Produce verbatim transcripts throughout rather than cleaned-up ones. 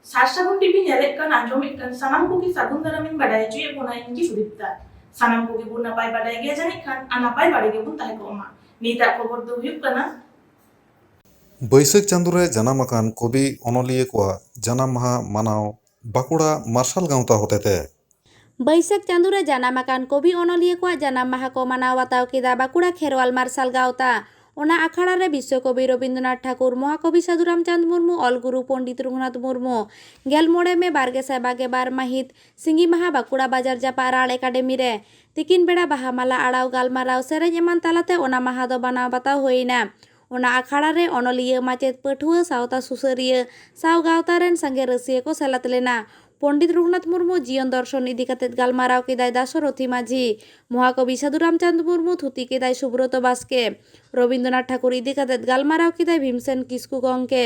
ᱥᱟᱨ ᱥᱟᱹᱜᱩᱱ ᱴᱤᱵᱷᱤ ᱧᱮᱞᱮᱫ ᱠᱟᱱ, ᱟᱸᱡᱚᱢᱮᱫ ᱠᱟᱱ ᱥᱟᱱᱟᱢ ᱠᱚᱜᱮ ᱥᱟᱹᱜᱩᱱ ᱫᱟᱨᱟᱢᱤᱧ ᱵᱟᱰᱟᱭ ᱦᱚᱪᱚᱭᱮᱫ ᱵᱚᱱᱟ, ᱤᱧ ᱜᱮ ᱥᱩᱫᱤᱯᱛᱟ᱾ ᱥᱟᱱᱟᱢ ᱠᱚᱜᱮ ᱵᱚᱱ ᱱᱟᱯᱟᱭ ᱵᱟᱰᱟᱭ ᱜᱮᱭᱟ ᱡᱟᱹᱱᱤᱡ ᱠᱷᱟᱱ, ᱟᱨ ᱱᱟᱯᱟᱭ ᱵᱟᱲᱮ ᱜᱮᱵᱚᱱ ᱛᱟᱦᱮᱸ ᱠᱚᱜ ᱢᱟ᱾ ᱱᱤᱛᱟᱜ ᱠᱷᱚᱵᱚᱨ ᱫᱚ ᱦᱩᱭᱩᱜ ᱠᱟᱱᱟ, ᱵᱟᱹᱭᱥᱟᱹᱠᱷ ᱪᱟᱸᱫᱳ ᱨᱮ ᱡᱟᱱᱟᱢ ᱟᱠᱟᱱ ᱠᱚᱵᱤ ᱚᱱᱚᱞᱤᱭᱟᱹ ᱠᱚᱣᱟᱜ ᱡᱟᱱᱟᱢ ᱢᱟᱦᱟ ᱢᱟᱱᱟᱣ ᱵᱟᱸᱠᱩᱲᱟ ᱢᱟᱨᱥᱟᱞ ᱜᱟᱶᱛᱟ ᱦᱚᱛᱮᱛᱮ᱾ ᱵᱟᱹᱭᱥᱟᱹᱠᱷ ᱪᱟᱸᱫᱳ ᱨᱮ ᱡᱟᱱᱟᱢ ᱟᱠᱟᱱ ᱠᱚᱵᱤ ᱚᱱᱚᱞᱤᱭᱟᱹ ᱠᱚᱣᱟᱜ ᱡᱟᱱᱟᱢ ᱢᱟᱦᱟ ᱠᱚ ᱢᱟᱱᱟᱣ ᱵᱟᱛᱟᱣ ᱠᱮᱫᱟ ᱵᱟᱸᱠᱩᱲᱟ ᱠᱷᱮᱨᱣᱟᱞ ᱢᱟᱨᱥᱟᱞ ᱜᱟᱶᱛᱟ᱾ ᱚᱱᱟ ᱟᱠᱷᱲᱟ ᱨᱮ ᱵᱤᱥᱥᱚ ᱠᱚᱵᱤ ᱨᱚᱵᱤᱱᱫᱨᱚᱱᱟᱛᱷ ᱴᱷᱟᱠᱩᱨ, ᱢᱚᱦᱟᱠᱚᱵᱤ ᱥᱟᱹᱫᱷᱩ ᱨᱟᱢᱪᱟᱸᱫᱽ ᱢᱩᱨᱢᱩ, ᱚᱞ ᱜᱩᱨᱩ ᱯᱚᱱᱰᱤᱛ ᱨᱚᱜᱷᱩᱱᱟᱛᱷ ᱢᱩᱨᱢᱩ᱾ ᱜᱮᱞ ᱢᱚᱬᱮ ᱢᱮ ᱵᱟᱨ ᱜᱮᱥᱟᱭ ᱵᱟᱜᱮ ᱵᱟᱨ ᱢᱟᱹᱦᱤᱛ ᱥᱤᱸᱜᱤ ᱢᱟᱦᱟ ᱵᱟᱸᱠᱩᱲᱟ ᱵᱟᱡᱟᱨ ᱡᱟᱯᱟᱜ ᱨᱟᱲ ᱮᱠᱟᱰᱮᱢᱤ ᱨᱮ ᱛᱤᱠᱤᱱ ᱵᱮᱲᱟ ᱵᱟᱦᱟ ᱢᱟᱞᱟ ᱟᱲᱟᱣ, ᱜᱟᱞᱢᱟᱨᱟᱣ, ᱥᱮᱨᱮᱧ ᱮᱢᱟᱱ ᱛᱟᱞᱟᱛᱮ ᱚᱱᱟ ᱢᱟᱦᱟ ᱫᱚ ᱢᱟᱱᱟᱣ ᱵᱟᱛᱟᱣ ᱦᱩᱭᱮᱱᱟ᱾ ᱚᱱᱟ ᱟᱠᱷᱲᱟ ᱨᱮ ᱚᱱᱚᱞᱤᱭᱟᱹ, ᱢᱟᱪᱮᱫ, ᱯᱟᱹᱴᱷᱩᱣᱟᱹ, ᱥᱟᱶᱛᱟ ᱥᱩᱥᱟᱹᱨᱤᱭᱟᱹ ᱥᱟᱶ ᱜᱟᱶᱛᱟ ᱨᱮᱱ ᱥᱟᱸᱜᱮ ᱨᱟᱹᱥᱤᱭᱟᱹ ᱠᱚ ᱥᱮᱞᱮᱫ ᱞᱮᱱᱟ᱾ ᱯᱚᱱᱰᱤᱛ ᱨᱚᱜᱷᱩᱱᱟᱛᱷ ᱢᱩᱨᱢᱩ ᱡᱤᱭᱚᱱ ᱫᱚᱨᱥᱚᱱ ᱤᱫᱤ ᱠᱟᱛᱮ ᱜᱟᱞᱢᱟᱨᱟᱣ ᱠᱮᱫᱟᱭ ᱫᱟᱥᱚᱨᱚᱛᱷᱤ ᱢᱟᱹᱡᱷᱤ᱾ ᱢᱚᱦᱟᱠᱚᱵᱤ ᱥᱟᱹᱫᱷᱩ ᱨᱟᱢᱪᱟᱸᱫᱽ ᱢᱩᱨᱢᱩ ᱛᱷᱩᱛᱤ ᱠᱮᱫᱟᱭ ᱥᱩᱵᱨᱚᱛᱚ ᱵᱟᱥᱠᱮ᱾ ᱨᱚᱵᱤᱱᱫᱨᱚᱱᱟᱛᱷ ᱴᱷᱟᱠᱩᱨ ᱤᱫᱤ ᱠᱟᱛᱮ ᱜᱟᱞᱢᱟᱨᱟᱣ ᱠᱮᱫᱟᱭ ᱵᱷᱤᱢᱥᱮᱱ ᱠᱤᱥᱠᱩ ᱜᱚᱢᱠᱮ᱾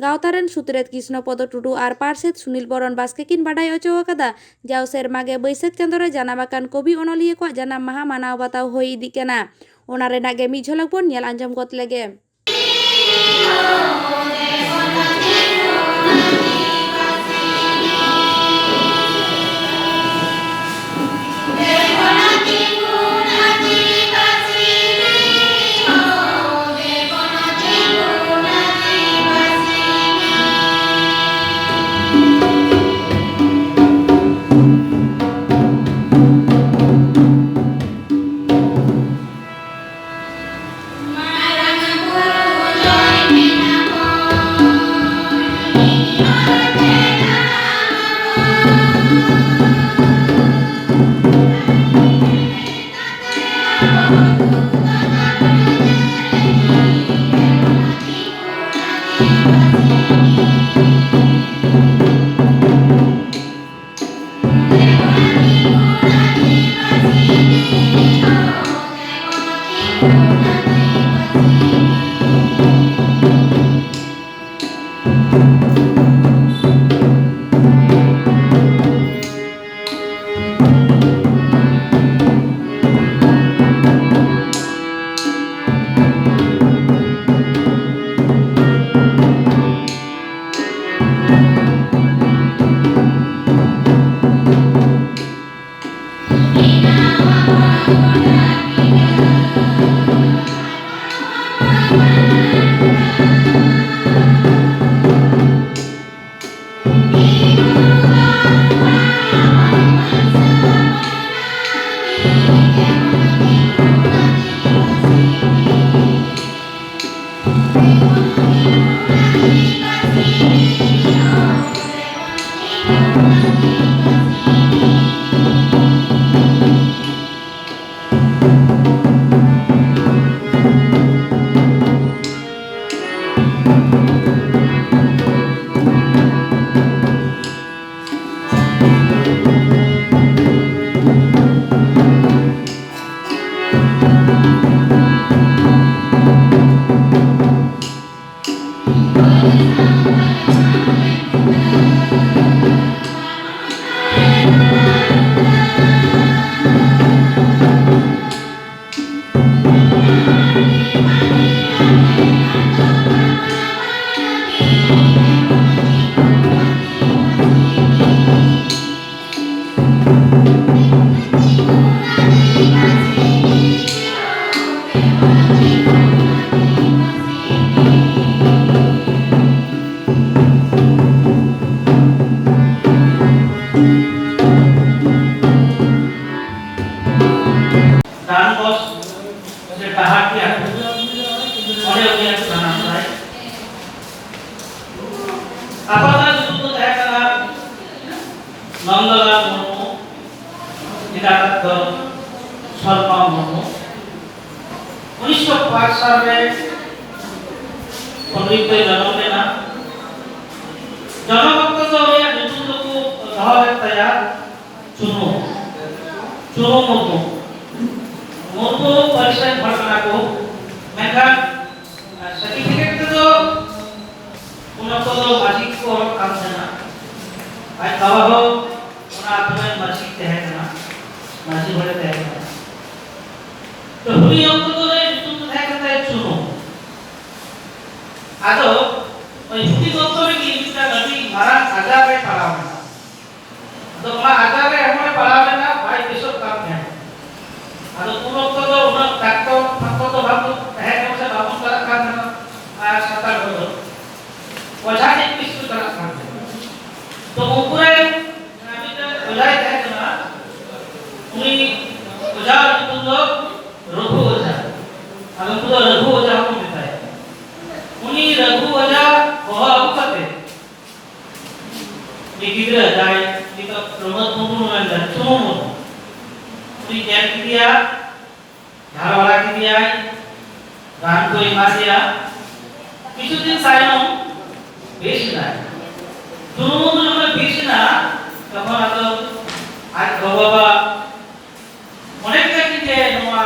ᱜᱟᱶᱛᱟ ᱨᱮᱱ ᱥᱩᱛᱨᱮᱛ ᱠᱨᱤᱥᱱᱚ ᱯᱚᱫᱚ ᱴᱩᱰᱩ ᱟᱨ ᱯᱟᱨᱥᱮᱛ ᱥᱩᱱᱤᱞ ᱵᱚᱨᱚᱱ ᱵᱟᱥᱠᱮ ᱠᱤᱱ ᱵᱟᱰᱟᱭ ᱦᱚᱪᱚ ᱟᱠᱟᱫᱟ, ᱡᱟᱣ ᱥᱮᱨᱢᱟ ᱜᱮ ᱵᱟᱹᱭᱥᱟᱹᱠᱷ ᱪᱟᱸᱫᱳ ᱨᱮ ᱡᱟᱱᱟᱢ ᱟᱠᱟᱱ ᱠᱚᱵᱤ ᱚᱱᱚᱞᱤᱭᱟᱹ ᱠᱚᱣᱟᱜ ᱡᱟᱱᱟᱢ ᱢᱟᱦᱟ ᱢᱟᱱᱟᱣ ᱵᱟᱛᱟᱣ ᱦᱩᱭ ᱤᱫᱤᱜ ᱠᱟᱱᱟ᱾ ᱚᱱᱟ ᱨᱮᱱᱟᱜ ᱜᱮ ᱢᱤᱫ ᱡᱷᱚᱞᱚᱠ ᱵᱚᱱ ᱧᱮᱞ ᱟᱸᱡᱚᱢ ᱜᱚᱫ ᱞᱮᱜᱮ᱾ ᱱᱚᱱᱫᱚᱞᱟᱞ ᱢᱩᱨᱢᱩ, ᱮᱴᱟᱜ ᱫᱚ ᱥᱚᱨᱢᱟ ᱢᱩᱨᱢᱩ᱾ ᱩᱱᱤᱥᱥᱚ ᱯᱟᱸᱪ ᱥᱟᱞ ᱨᱮ ᱯᱚᱱᱰᱤᱛ ᱫᱚᱭ ᱡᱚᱱᱚᱢ ᱞᱮᱱᱟ᱾ ᱡᱚᱱᱚᱢ ᱚᱠᱛᱚ ᱫᱚ ᱩᱱᱤᱭᱟᱜ ᱧᱩᱛᱩᱢ ᱫᱚᱠᱚ ᱫᱚᱦᱚ ᱞᱮᱫ ᱛᱟᱭᱟ ᱪᱩᱱᱩ, ᱪᱩᱱᱩ ᱢᱩᱨᱢᱩ᱾ ᱢᱩᱨᱢᱩ ᱯᱟᱹᱨᱤᱥ ᱨᱮᱱ ᱦᱚᱲ ᱠᱟᱱᱟ ᱠᱚ, ᱢᱮᱱᱠᱷᱟᱱ ᱥᱟᱨᱴᱤᱯᱷᱤᱠᱮᱴ ᱛᱮᱫᱚ ᱩᱱ ᱚᱠᱛᱚ ᱫᱚ ᱢᱟᱹᱡᱷᱤ ᱠᱚ ᱚᱞᱚᱜ ᱠᱟᱱ ᱛᱟᱦᱮᱱᱟ᱾ ᱟᱡ ᱵᱟᱵᱟ ᱦᱚᱸ ᱚᱱᱟ ᱟᱛᱳ ᱨᱮᱱ ᱢᱟᱹᱡᱷᱤ ᱛᱟᱦᱮᱸ ᱠᱟᱱᱟ, ᱢᱟᱹᱡᱷᱤ ᱦᱚᱲᱮ ᱛᱟᱦᱮᱸ ᱠᱟᱱᱟ᱾ ᱛᱚ ᱦᱩᱰᱤᱧ ᱚᱠᱛᱚ ᱫᱚ ᱩᱱᱤᱭᱟᱜ ᱧᱩᱛᱩᱢ ᱫᱚ ᱛᱟᱦᱮᱸ ᱠᱟᱱ ᱛᱟᱭᱟ ᱪᱩᱱᱩ᱾ ᱟᱫᱚ ᱳᱭ ᱦᱩᱰᱤᱧ ᱚᱠᱛᱚ ᱨᱮᱜᱮ ᱢᱤᱫᱴᱟᱝ ᱟᱹᱰᱤ ᱢᱟᱨᱟᱝ ᱟᱡᱟᱨ ᱨᱮ ᱯᱟᱲᱟᱣ ᱮᱱᱟ᱾ ᱟᱫᱚ ᱚᱱᱟ ᱟᱡᱟᱨ ᱨᱮ ᱮᱢᱚᱱᱮ ᱯᱟᱲᱟᱣ ᱞᱮᱱᱟ, ᱵᱟᱭ ᱵᱮᱥᱚᱜ ᱠᱟᱱ ᱛᱟᱦᱮᱸᱫ᱾ ᱟᱫᱚ ᱩᱱ ᱚᱠᱛᱚ ᱫᱚ ᱩᱱᱟᱹᱜ ᱰᱟᱠᱛᱚᱨ ᱯᱷᱟᱠᱛᱚᱨ ᱫᱚ ᱵᱟᱝ ᱛᱟᱦᱮᱸ ᱠᱟᱱᱟ ᱥᱮ ᱵᱟᱵᱚᱱ ᱪᱟᱞᱟᱜ ᱠᱟᱱ ᱛᱟᱦᱮᱸᱱᱟ᱾ ᱟᱨ ᱥᱟᱱᱛᱟᱲ ᱦᱚᱲ ᱫᱚ ᱚᱡᱷᱟ ᱴᱷᱮᱡ ᱵᱮᱥᱤ ᱠᱚ ᱪᱟᱞᱟᱜ ᱠᱟᱱ ᱛᱟᱦᱮᱸᱱᱟ᱾ ᱛᱚ ᱩᱱᱠᱩ ᱨᱮᱱ ᱢᱤᱫᱴᱮᱱ ᱚᱡᱷᱟᱭ ᱛᱟᱦᱮᱸ ᱠᱟᱱᱟ, ᱩᱱᱤ ᱚᱡᱷᱟ ᱧᱩᱛᱩᱢ ᱫᱚ ᱨᱚᱜᱷᱩ ᱚᱡᱷᱟ᱾ ᱟᱫᱚ ᱩᱱᱠᱩ ᱫᱚ ᱨᱚᱜᱷᱩ ᱚᱡᱷᱟ ᱦᱚᱸᱠᱚ ᱢᱮᱛᱟᱭᱟ᱾ ᱩᱱᱤ ᱨᱚᱜᱷᱩ ᱚᱡᱷᱟ ᱦᱚᱦᱚ ᱟᱹᱜᱩ ᱠᱟᱛᱮ ᱩᱱᱤ ᱜᱤᱫᱽᱨᱟᱹ ᱡᱟᱦᱟᱸᱭ ᱱᱤᱛᱚᱜ ᱯᱨᱚᱢᱳᱫ ᱢᱩᱨᱢᱩ ᱢᱮᱱᱫᱟ, ᱪᱩᱱᱩ ᱢᱩᱨᱢᱩ, ᱩᱱᱤ ᱧᱮᱞ ᱠᱮᱫᱮᱭᱟ, ᱡᱷᱟᱲ ᱵᱟᱲᱟ ᱠᱮᱫᱮᱭᱟᱭ, ᱨᱟᱱ ᱠᱚ ᱮᱢᱟ ᱫᱮᱭᱟ᱾ ᱠᱤᱪᱷᱩ ᱫᱤᱱ ᱛᱟᱭᱱᱚᱢ ᱵᱮᱥ ᱮᱱᱟᱭ᱾ ᱪᱩᱱᱩ ᱢᱩᱨᱢᱩ ᱡᱚᱠᱷᱚᱱ ᱵᱮᱥ ᱮᱱᱟ, ᱛᱚᱠᱷᱚᱱ ᱟᱫᱚ ᱟᱡ ᱜᱚ-ᱵᱟᱵᱟ ᱢᱚᱱᱮ ᱠᱮᱫᱟ ᱠᱤᱱ ᱡᱮ ᱱᱚᱣᱟ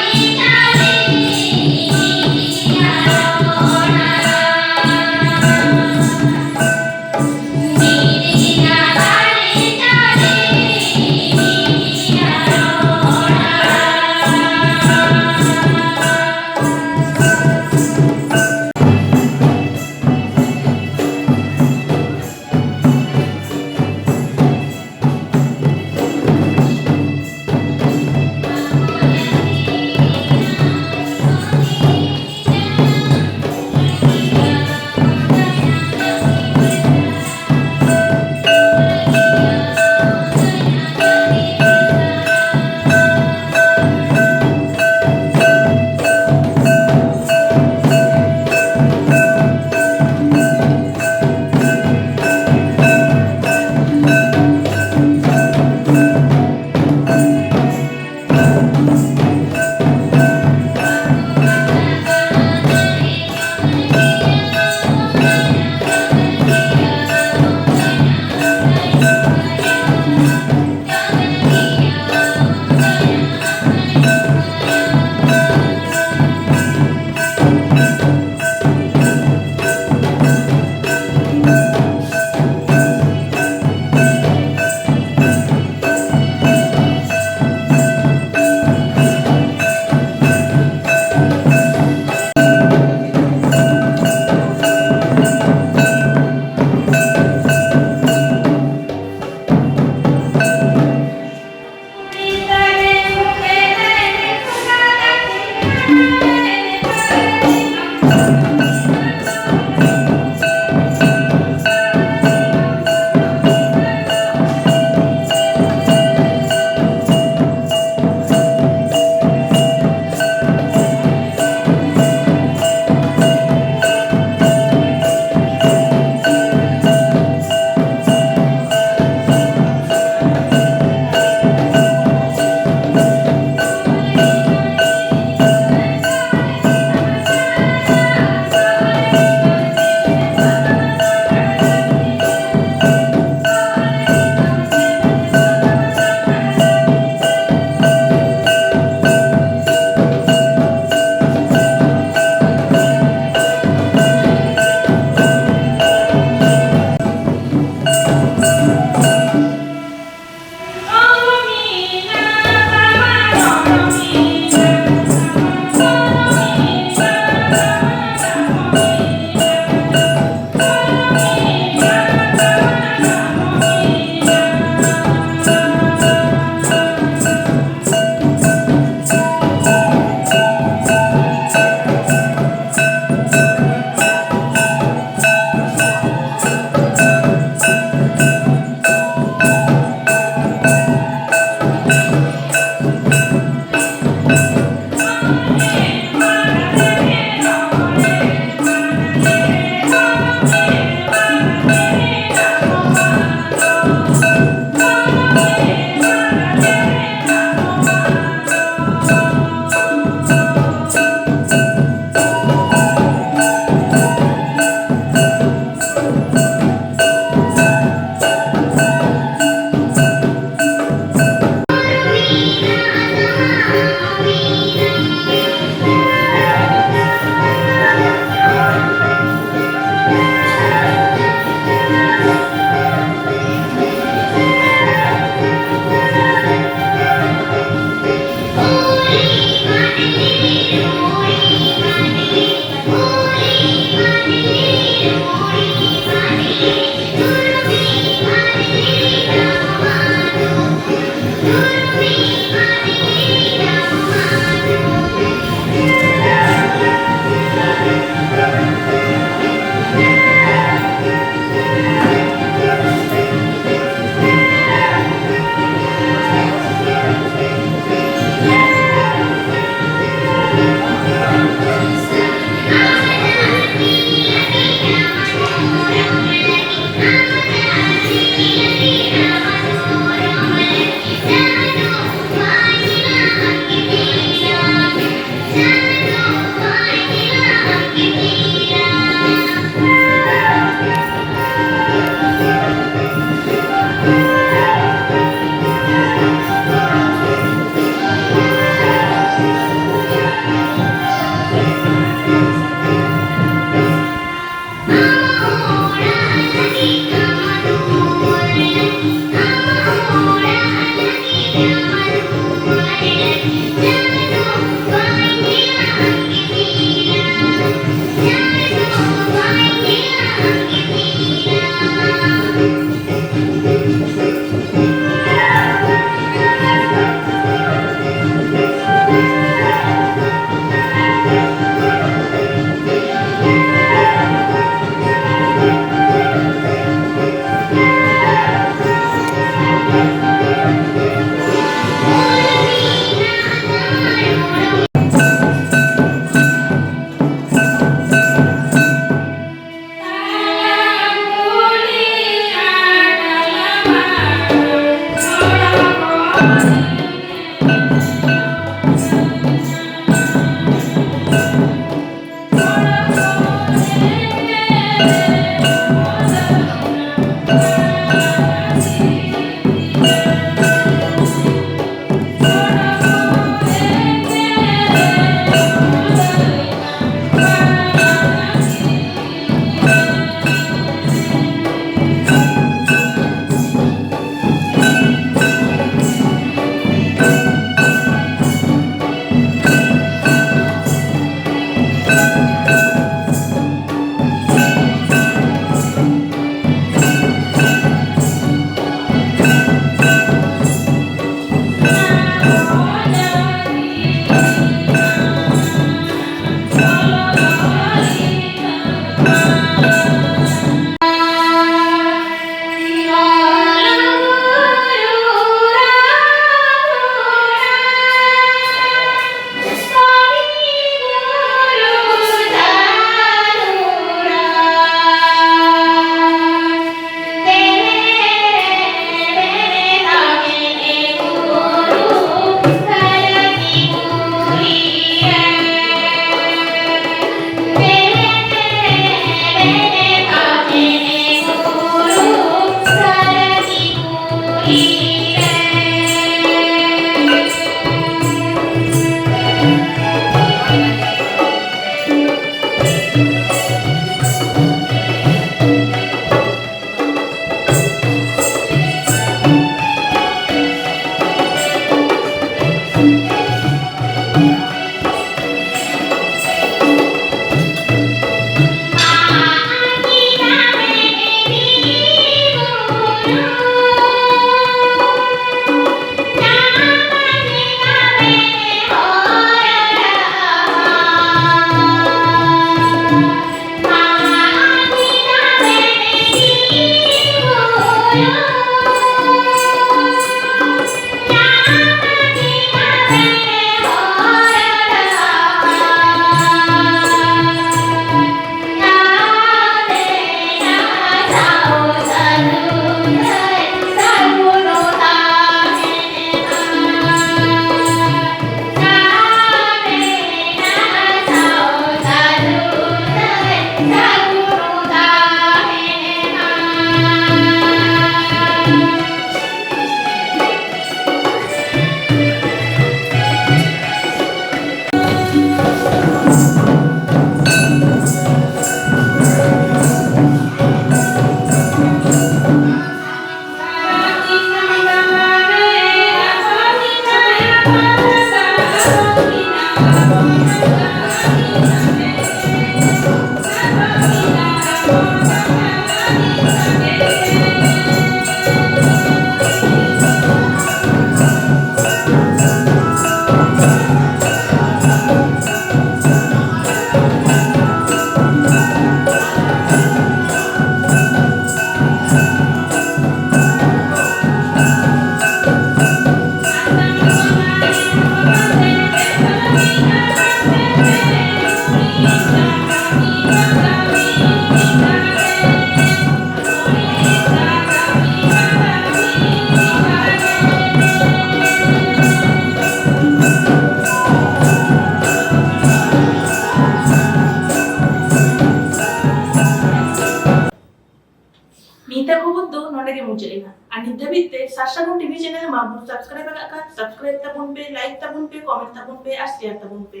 ᱱᱤᱛᱟᱜ ᱠᱷᱚᱵᱚᱨ ᱫᱚ ᱱᱚᱰᱮ ᱜᱮ ᱢᱩᱪᱟᱹᱫ ᱮᱱᱟ᱾ ᱟᱨ ᱱᱤᱛ ᱫᱷᱟᱹᱵᱤᱡ ᱛᱮ ᱥᱟᱨᱥᱟᱜᱩᱱ ᱴᱤᱵᱷᱤ ᱪᱮᱱᱮᱞ ᱢᱟ ᱵᱚᱱ ᱥᱟᱵᱥᱠᱨᱟᱭᱤᱵ ᱟᱠᱟᱫ ᱠᱷᱟᱱ ᱥᱟᱵᱥᱠᱨᱟᱭᱤᱵ ᱛᱟᱵᱚᱱ ᱯᱮ, ᱞᱟᱭᱤᱠ ᱛᱟᱵᱚᱱ ᱯᱮ, ᱠᱚᱢᱮᱱᱴ ᱛᱟᱵᱚᱱ ᱯᱮ ᱟᱨ ᱥᱮᱭᱟᱨ ᱛᱟᱵᱚᱱ ᱯᱮ᱾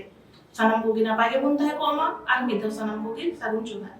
ᱥᱟᱱᱟᱢ ᱠᱚᱜᱮ ᱱᱟᱯᱟᱭ ᱜᱮᱵᱚᱱ ᱛᱟᱦᱮᱸ ᱠᱚᱜ ᱢᱟ᱾ ᱟᱨ ᱢᱤᱫ ᱫᱷᱟᱣ ᱥᱟᱱᱟᱢ ᱠᱚᱜᱮ ᱥᱟᱹᱜᱩᱱ ᱡᱚᱦᱟᱨ᱾